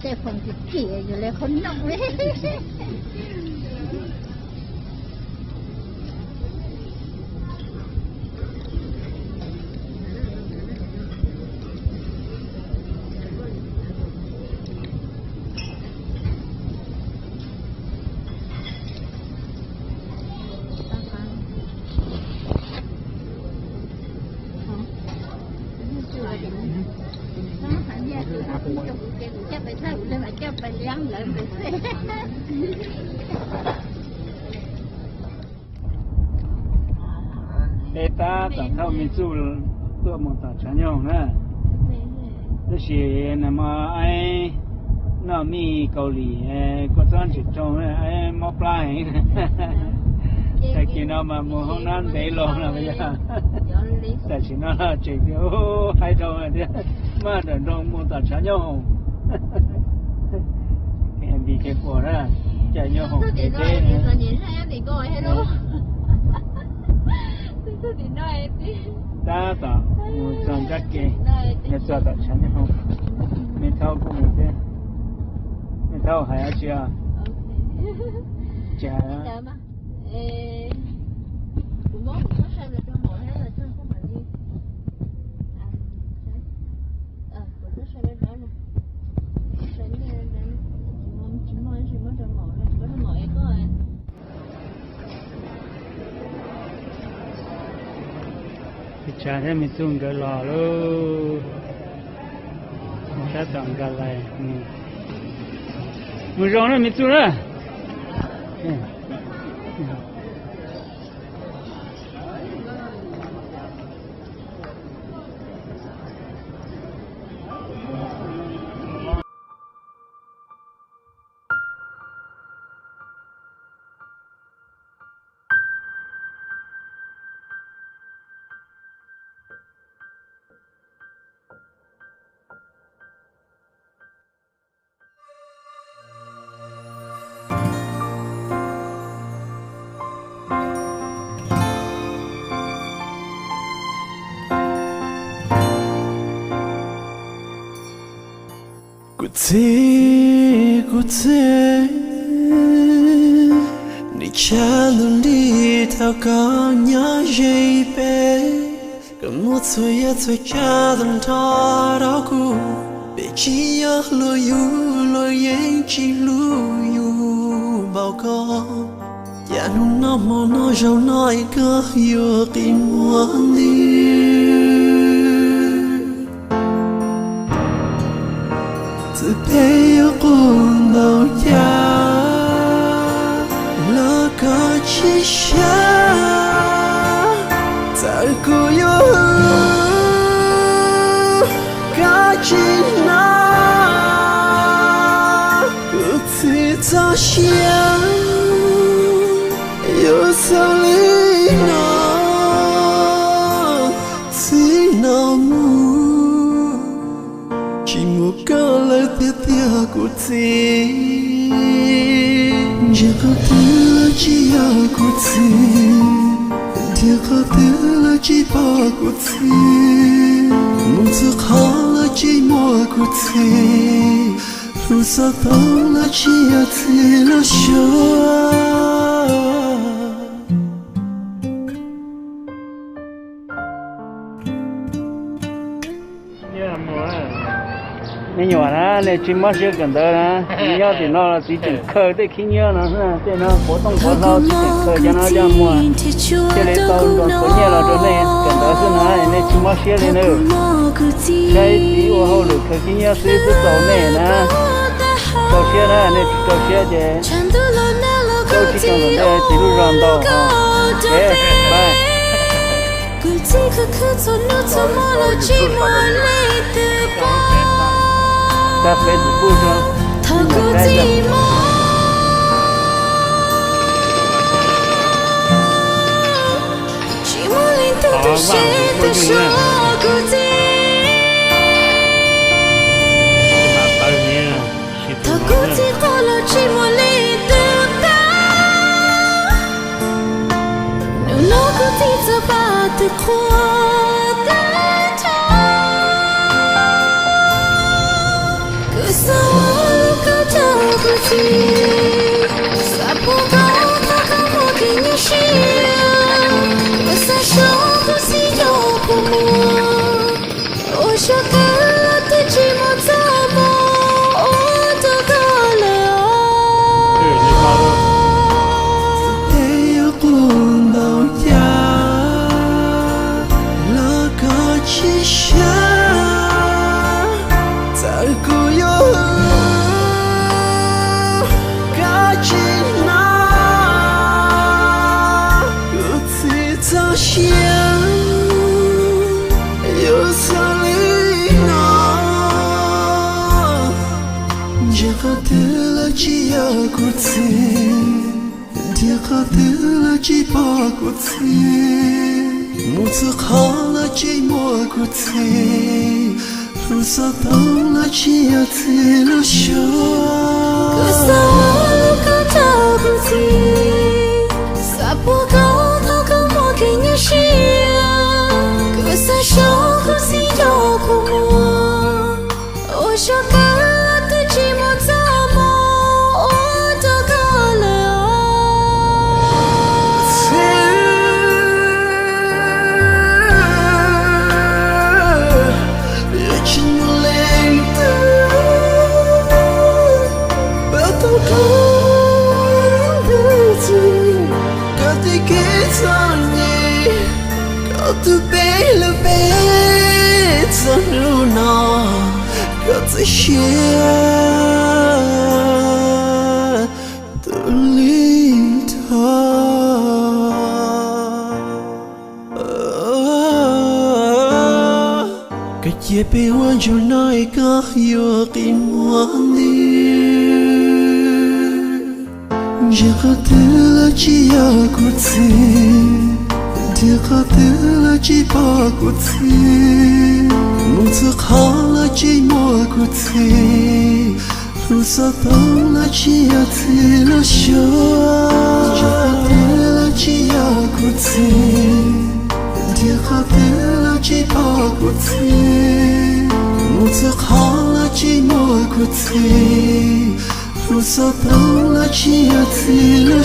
Tej foom tiag tiag yog li qhov no li. Peb tab tom thauj me txuj tuaj mus tom tshav nyoog na. Tab sis nag hmo aib noj mij Kaus Lim, kua txob ntsim rau, aib mob plab heev. Tag kis no mas mus hoob nab ntev los no yog. Tam sim no tseem tias haib dhau tias maj nram nroog mus tom tshav nyoog. Npis ces puas na, cas nyob hoom kev deb. Tab tom mus txog nrab ke, yog txog tom tshav nyoog, me thaub kuj mus thiab. Me thaub hais dab tsi os? Cas Ib tsam thiab me txuj nkawd los lauj. Tab tom nkag lais. Mus zoo na me txuj na. Kuv txiv, kuv txiv, nws tshaj lub nti thaum koj nyob ze peb, koj muab txhua yam txhua tsav tag nrho rau kuv. Peb tsis yog luag yug, luag yeej tsis hlub yus npaum koj. Cas hnub no hmo no zaum no es koj yuav qi muag li. Txawm peb yuav quaj npaum cas los koj tsis sab, txawm kuv yuav hwm koj tsis hnov. Kuv txiv txoj sia yuav xaus li no, txiv no mus tsis muaj koj lawm tiag tiag kuv txiv. Ntsib qhov twg los tsis yog kuv txiv, nrhiav qhov twg los tsis pom kuv txiv, mus txhua qhov los tsis muaj kuv txiv, hlub xov tooj los tsis yog txiv lub suab. Me nyuam na, nej tsis mob siab kawm ntawv na, nyob tim no los txiv tseem khaws tej khib nyiab no, tej no quav tooj quav hlau txiv tseem khaws cov no coj mus, thiaj li tau nrog txhua nyiaj los rau nej kawm ntawv xwb na, nej tsis mob siab li nawb. Saib txiv ua hauj lwm khaws khib nyiab xwb twb tau nej na. Rau siab na, nej tsis rau siab ces rau tsis xyoo ntawm ntej txiv lub zog ntau ho. Ces, bye. Kuv txiv khwv khwv txhua hnub txhua hmo los tsis muaj leej twg pom. Tag Facebook rau. Thaum kuv txiv mob, tsis muaj leej twg tu siab tu suav kuv txiv. Thaum kuv txiv quaj los tsis muaj leej twg pab, hnub no kuv txiv txawm pab tus qhua tag nrho. Kuv xav Dhia qhov twg los tsis pom kuv txhij, mus txhua qhov los tsis muaj kuv txhij, hlub xov tooj los tsis yog txhij lub suab. Kuv xav hlub koj nrog kuv txhij, xav puag koj thaum koj muaj kev nyuaj siab, kuv xav xyuas koj txhij nrog kuv mus, ua xyov koj twb tsis mus txoj hmoo uas rau koj lawm. Txhij, yuav tsis mus leej twg, pab tau koj tus txhij, koj tej kev txom nyem, koj tus peb lub peb txog hnub no, koj txawj siab tus lig dhau. Koj cia peb ua ntsuag no es koj yuav qi muag ntws. Ntsia qhov twg los tsis yog kuv txhij, dhia qhov twg los tsis pom kuv txhij, mus txhua qhov los tsis muaj kuv txhij, hlub xov tooj los tsis yog txhij lub suab. Ntsia qhov twg los tsis yog kuv txhij, dhia qhov twg los tsis pom kuv txhij, mus txhua qhov los tsis muaj kuv txhij, hlub xov tooj los tsis yog txhij lub